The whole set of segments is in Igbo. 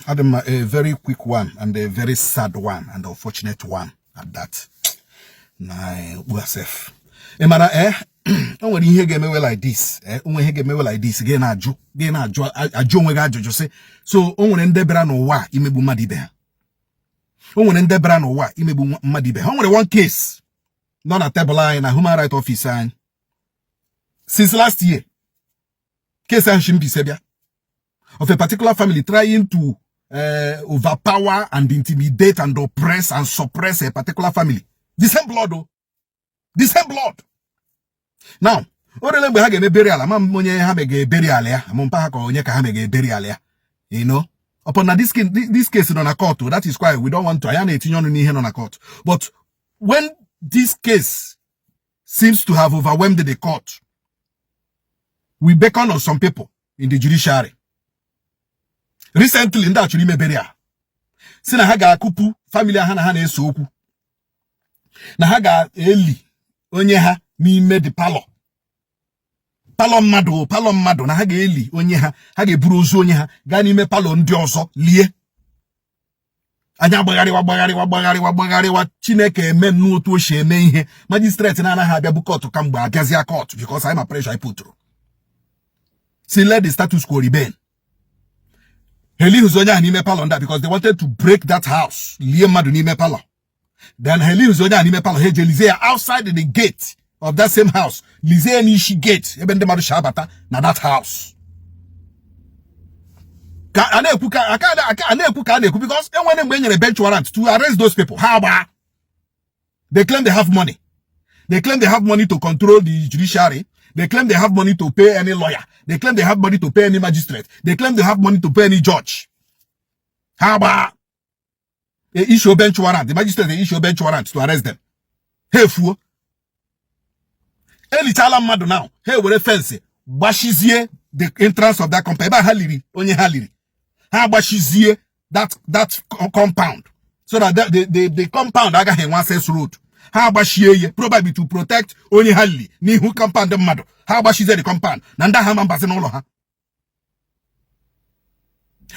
Adam, a very quick one and a very sad one and unfortunate one at that. Na ugbu sef. Ị mara o nwere ihe ga-emewe like this, o nwere ihe ga-emewe like this, gị na-ajụ ajụ onwe gị ajụjụ sị, so o nwere ndị bịara n'ụwa imegbu mmadụ ibe ha. O nwere ndị bịara n'ụwa imegbu mmadụ ibe ha. O nwere one case nọ na tebụl anyị na human rights office anyị since last year. Case ahụ shi Mbaise bịa, of a particular family trying to overpower and intimidate and oppress and suppress a particular family. The same blood, oh. The same blood. Now, o rele mgbe ha ga-eme burial, ama m onye ha mega burial ya, ama mpa ha ka onye ka ha mega burial ya. Upon na this case nọ na court, that is why we don't want to, anyị na-etinye ọnụ n'ihe nọ na court. But when this case seems to have overwhelmed the court, we beckon on some people in the judiciary. Recently, ndị a chọrọ ime burial si na ha ga-akụpu family ha na ha na-ese okwu, na ha ga-eli onye ha n'ime the parlour, parlour mmadụ, parlour mmadụ, na ha ga-eli onye ha, ha ga-eburu ozu onye ha gaa n'ime parlour ndị ọzọ lie. Anyị agbagharịwa, gbagharịwa, gbagharịwa, gbagharịwa. Chineke eme nnọọ otu o si eme ihe. Magistrate na-anaghị abịa bụ court kamgbe abịazịa court because anyị ma pressure anyị putụrụ si let the status quo remain. Ha elighịzi onye ahụ n'ime parlour ndị a because they wanted to break that house, lie mmadụ n'ime parlour. Then ha elighịzi onye ahụ n'ime parlour, ha eje lizie ya outside the gate of that same house, lizie ya n'isi gate ebe ndị mmadụ si abata na that house. Ka a na-ekwu, ka a na-ekwu, ka a na-ekwu, because enwere mgbe e nyere bench warrant to arrest those people, ha gbaa. They claim they have money. They claim they have money to control the judiciary. They claim they have money to pay any lawyer. They claim they have money to pay any magistrate. They claim they have money to pay any judge. Ha gbaa, they issue bench warrant, the magistrate, they issue bench warrant to arrest them, ha efuo. Elichala mmadụ now, ha ewere fence gbashizie the entrance of that compound ebe a ha liri onye ha liri. Ha agbachizie that compound so that the compound agaghị enwe access road. Ha agbachie ihe probably to protect onye ha liri n'ihu compound mmadụ. Ha agbachizie the compound na ndị agha ma mbazi n'ụlọ ha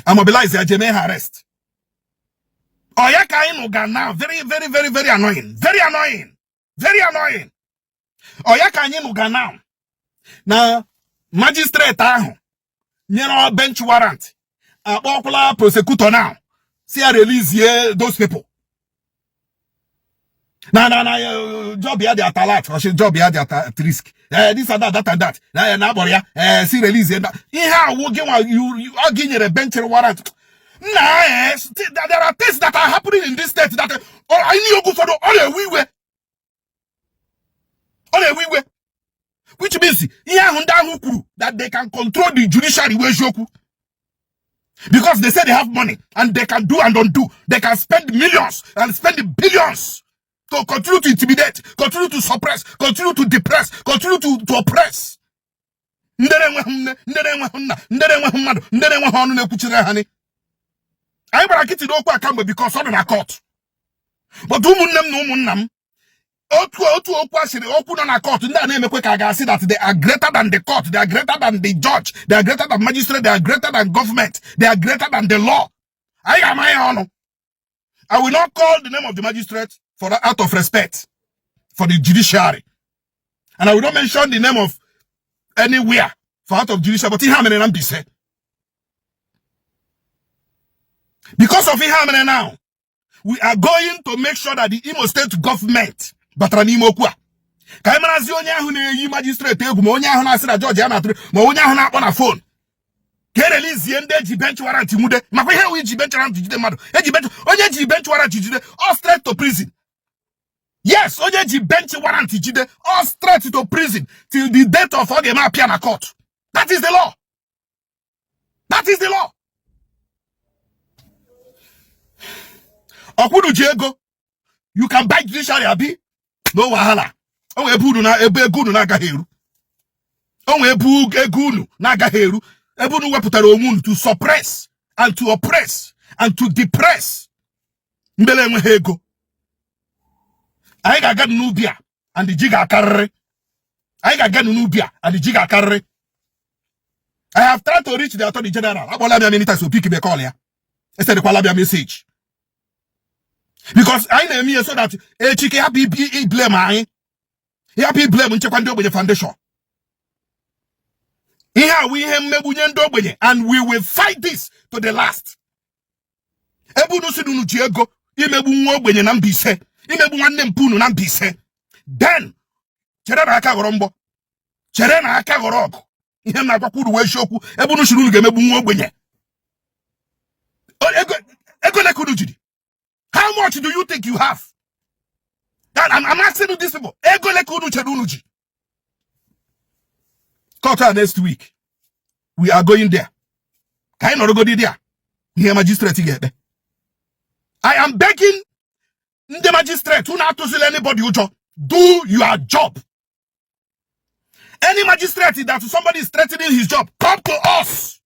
amobilize ya jee mee ha arrest. Ọ ya ka anyị nụga now. Very, very, very, very annoying, very annoying, very annoying. Ọ ya ka anyị nụga now na magistrate ahụ nyere bench warrant akpọkwala prosecutor now, si ya release those people, na job ya dị at alert, ọchị job ya dị at risk, this and that, that and that, na ya na akpọrọ ya si release ya. Ihe awụ gị nwa ọ gị nyere bench warrant nna. There are things that are happening in this state that anyị oge ụfọdụ ọ na-ewe iwe, ọ na-ewe iwe, which means ihe ahụ ndị ahụ kwuru that they can control the judiciary wee eziokwu, because they say they have money and they can do and undo. They can spend millions and spend billions to continue to intimidate, continue to suppress, continue to depress, continue to oppress ndị na-enweghị nne, ndị na-enweghị nna, ndị na-enweghị mmadụ, ndị na-enweghị ọnụ na-ekwuchiri ha. Ni anyị gbara nkịtị n'okwu a kamgbe because ọ dị na court. But ụmụnne m na ụmụnna m, otu okwu asịrị okwu nọ na court, ndị a na-emekwe ka a ga-asị that they are greater than the court, they are greater than the judge, they are greater than magistrate, they are greater than government, they are greater than the law. Anyị ga-ama ya ọnụ. I will not call the name of the magistrate for out of respect for the judiciary, and I will not mention the name of anywhere for out of judiciary. But ihe a mere na Mbaise, because of ihe a mere now, we are going to make sure that the Imo State government batara n'ime okwu a, ka anyị marazi onye ahụ na-eyi magistrate egwu, ma onye ahụ na-asị na jọji ya na-atụrụ, ma onye ahụ na-akpọ na phone ka erelizie ndị eji bench warrant nwude. Makwa ihe ewu iji bench warrant jide mmadụ, eji bench, onye ji bench warrant jide, all straight to prison. Yes, onye ji bench warrant jide, all straight to prison till the date of ọ ga-eme appear na court. That is the law. That is the law. Ọkwụrụ ji ego, you can buy judiciary, abi? No wahala. O nwee ebe unu na ebe ego unu na-agaghị eru. O nwee ebe ego unu na-agaghị eru, ebe unu wepụtara onwe unu to suppress and to oppress and to depress ndị na-enweghị ego. Anyị ga-aga n'ubi a and ji ga-akarịrị. Anyị ga-aga n'ubi a and ji ga-akarịrị. I have tried to reach the Attorney General. Akpọla m ya many times, o pick call ya. Esendikwala m ya message because anyị na-eme ihe so that echi ka hapụ iblame anyị, hapụ iblame Nchekwa Ndị Ogbenye Foundation. Ihe a wụ ihe mmegbu nye ndị ogbenye, and we will fight this to the last. Ebe unu si na unu ji ego imegbu nwa ogbenye na Mbaise, imegbu nwanne mpa unu na Mbaise, then chere na aka ghọrọ mgbọ, chere na aka ghọrọ ọgụ. Ihe m na-agwakwa unu wụ eziokwu. Ebe unu siri unu ga-emegbu nwa ogbenye, ego ole ka unu jiri? How much do you think you have? I'm asking you, these people, ego ole ka unu chere unu ji? Court a next week, we are going there. Ka anyị nọrọgodi there, ihe magistrate ga-ekpe. I am begging ndị magistrate, unu atụzila anybody ụjọ. Do your job. Any magistrate that somebody is threatening his job, come to us.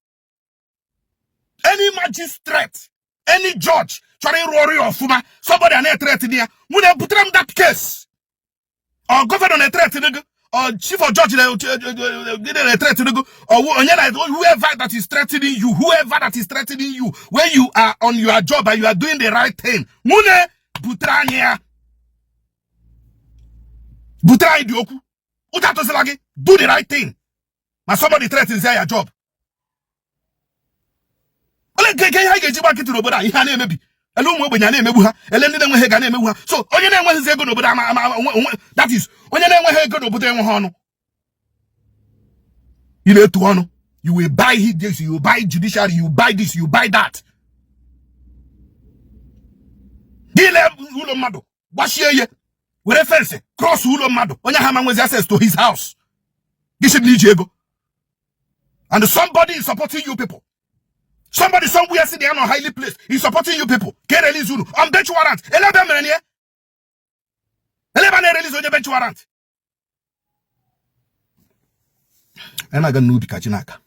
Any magistrate, any judge chọrọ ịrụ ọrụ ya ọfụma, somebody a na-ethreaten ya, nwunye butere m that case. Or governor na-ethreaten gị, or chief of judge na-ethreaten gị, or onye na whoever that is threatening you, whoever that is threatening you when you are on your job and you are doing the right thing, nwunye butere anyị ya, butere anyị dị okwu. Ụjọ atụzila gị. Do the right thing. Ma somebody threatens ya job, ole nke ihe anyị ga-eji gba nkịtị n'obodo a? Ihe a na-emebi, ele ụmụ ogbenye a na-emegbu ha, ele ndị na-enweghị ego a na-emegbu ha. So onye na-enweghịzi ego n'obodo ama ama onwe, that is, onye na-enweghị ego n'obodo enweghị ọnụ. Ị na-etu ọnụ, you will buy this, you will buy judiciary, you buy this, you buy that. Gị lee ụlọ mmadụ, gbachie ihe, were fence cross ụlọ mmadụ, onye ha ma nwezi access to his house. Gị sị na i ji ego, and somebody is supporting you people. Somebody somewhere sị na ya nọ highly placed is supporting you people ka erelease unu on bench warrant. Ele ebe mere ya? Ele ebe a na-erelease onye bench warrant? Anyị na-aga n'ubi ka ji na-aka.